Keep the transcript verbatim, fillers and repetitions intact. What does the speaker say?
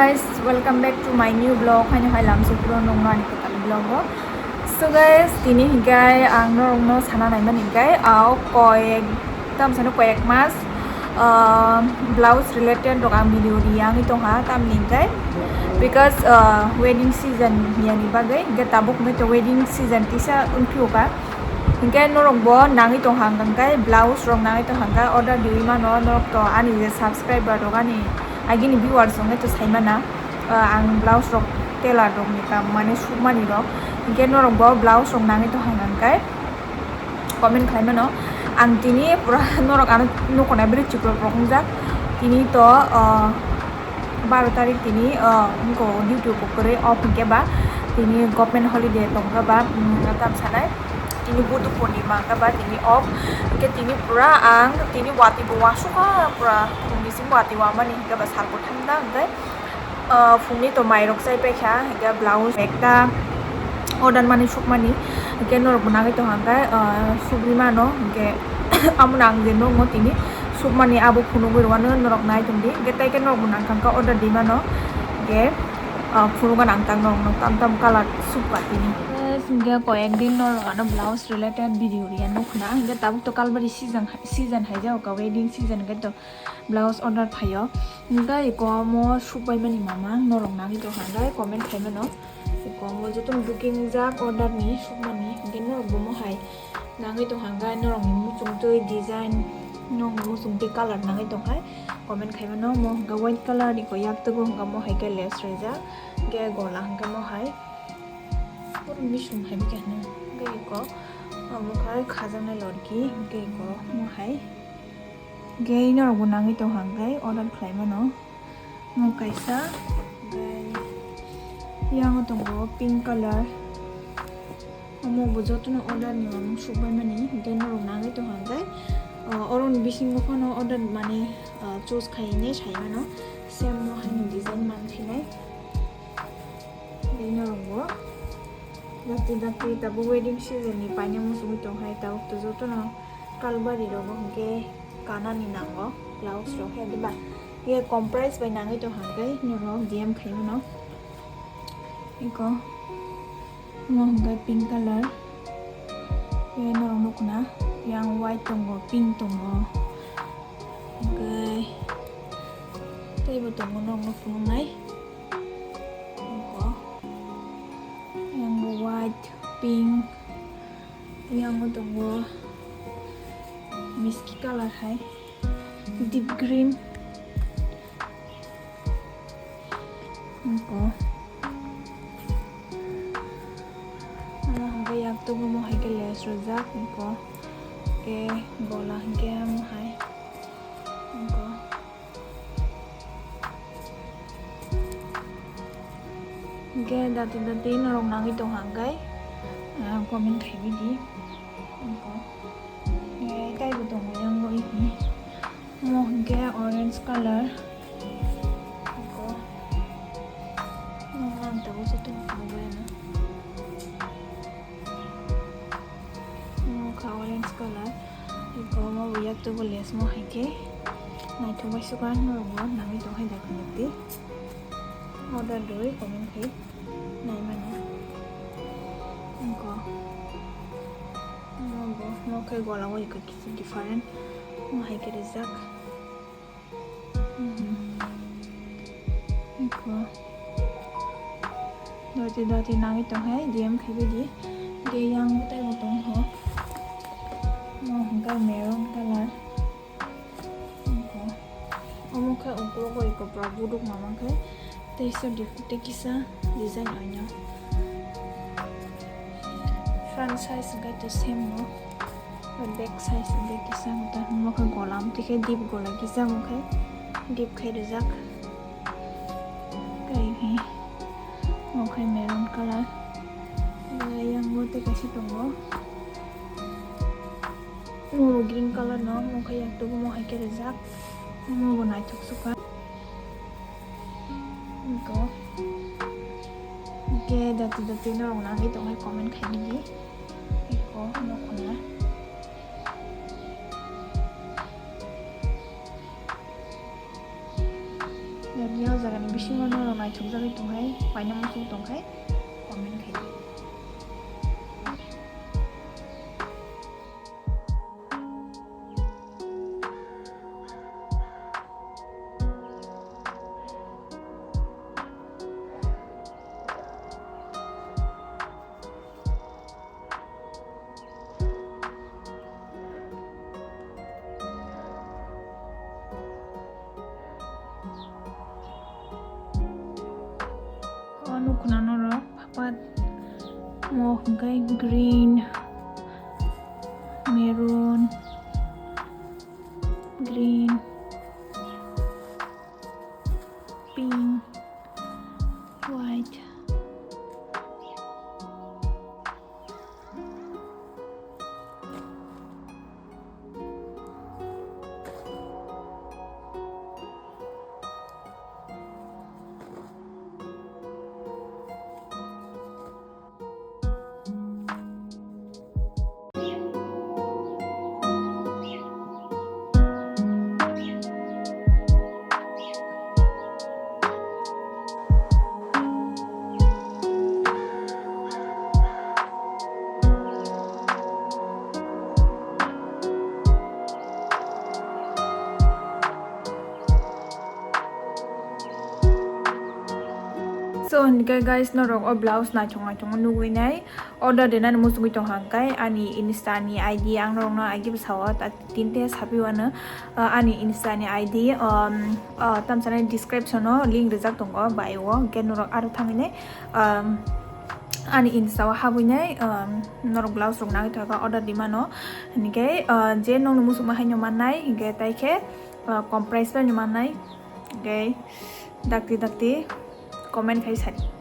Guys, welcome back to my new vlog. Haino hai lamsukro nongno ani kwtal vlog o. So guys, tini hinkhe ang norokno sana naimani hinkhe, ah, o koyek, tam sano koyek mas, ah, blouse related rok ang video riyangwi tongha, tamni hinkhe because, ah, wedding season hiyani bagwi, hinkhe tabuk hinkhe to wedding season tisa wngphiyokha. Hinkhe norok bo nangwi tongkha hwnkhe, blouse rok nangwi tongkha hwnkhe, order riwi mano norok to, ani je subscriber rok, ani agini viewers rok to sai mana, ah, ang blouse rok tailor rok ni kam mane sukmani rok. Hinkhe norok bo blouse rok nangwi tongkha hwnkhe comment khlai mano. Ang tini pura norok ano nukho nai bwrwi chiklo rok wngjak. Tini to, ah, baro tarik tini, ah, wngkha duty bo kwrwi off hinkhe ba tini government holiday tongkha ba, mm, tam sanai tini Buddha Purnima hinkhe ba tini off hinkhe tini pura ang tini watwi bo wasukha pura phung bising watwi wamani hinkhe ba salbo thangda hinkhe, ah, phungni to mairok chai paikha hinkhe blouse ekta order mani sukmani hinkhe norok bo nangwi tongkha hinkhe, ah, sugwi mano hinkhe amo nang je nukmo tini. Sukmani abo phunugwi rwano norok nai tongdi. Hinkhe tei khe norokbo nangkha khe order di mano. Hinkhe, ah, phunukgwi nangkha norokno tam tam colour sukha tini. Guys, hinkhe koyek din norok ano blouse related video riya nukna. Hinkhe tabuk to kalbari season, season hai jao ka wedding season hinkhe to blouse order phaio. Hinkhe iko omo sukbai mani mama norok nangwi tongkha hinkhe comment khai mano. Iko omo jotono booking jak order ni sukmani, hinkhe norok bo mohai nangwi tongkha, hinkhe norokni muchungtwi design, norokni muchungtwi colour nangwi tongkha, comment khai mano. Omo hinkhe white colour ni iko yaktugo hinkhe mohai khe lace rijak, hinkhe gola hinkhe mohai puro misung hai bikhe hino, hinkhe iko omo khai khajaknai lorki, hinkhe iko mohai, hinkhe norokbo nangwi tongkha hinkhe order khlai mano. Omo kaisa, tei yango tongo pink colour. Omo bo jotono order ni mamung sukbaimani, tei norok nangwi tongkha hwnkhe, o, oroni bisingo phano order mane, o, choose khai hinwi sai mano, same mo haino design man phinai. Tei norok bo dakti dakti tabuk wedding season ni paina muchungwi tongkha, tabuk to jotono kalbari rogo hinkhe kanani nango, blouse rok he diba? Ye kom price bai nangwi tongkha hwnkhe norok D M khai mano. Iko omo hwnkhe pink colour. Ye norok nukna yang white tongo, pink tongo. Hwnkhe teibo tongo norokno phunuknai. Iko yang white, pink. Yango tongo miski colour hai, deep green. Iko. Omo hwnkhe yaktugo mo hai khe lace rijak, iko. Khe gola hwnkhe omo hai. Iko. Hwnkhe dati dati norok nangwi tongkha hwnkhe, ah, comment khaibai di. Hwnkhe, eh, taibo tongo yang bo ihi. Omo hwnkhe orange colour. Hwnkhe, omo ang tabuk se tongkha bo ano. Omo kha orange colour. Iko omo bo yaktugo lace mo hai khe naithok bai sukha norok bo nangwi tong hai da khe nukdi. Order rwwi comment khai nai mano. Iko omo bo nok khai gola o iko kisa different mo hai khe rijak. Iko. Dati dati nangwi tong hai, D M khaibai di. Ge yang tei bo tong ho. Mo hwnkhe maroon colour. Iko. Omo khe uklogo iko pura buduk mama khe. Tei so di-, tei kisa design oinw. Front size hwnkhe to same no. Back size hwnkhe kisa hwnkhe omo khe gola, amtwi khe deep gola kisa omo khe deep khai rijak. Tei hi omo khe maroon colour. Tei yang bo tei kaisa tongo. Omo green colour no, omo khe yaktugo mo hai khe rijak. Omo bo naithok sukha. Iko. Hwnkhe dati dati norok nangwi tongkha comment khaimani. Iko, nokho na. Yar yar Jagani bisingo norok naithokjagwi tonghai, paina muchung tongkhai, comment khai di. O nukhuna norok papat mo hwnkhe green, maroon, green, pink, white. So, hwnkhe guys, norok o blouse naithok naithok nugwi nai order rinani muchungwi tongkha, hwnkhe ani Insta ni I D ang norokno agi bwsao ta-, tinte sapi wano, uh, ani Insta ni I D, um, uh, tamsani description o link rijak tongo bai o, hwnkhe norok aro thangwi nai, um, ani Insta o habwi nai, um, norok blouse rok nangwi thangkha order rimano, hwnkhe, uh, je nokni muchungma haino mannai, hwnkhe tai khe, uh, kom price bai no mannai. Hwnkhe dakti dakti comment khai sadi.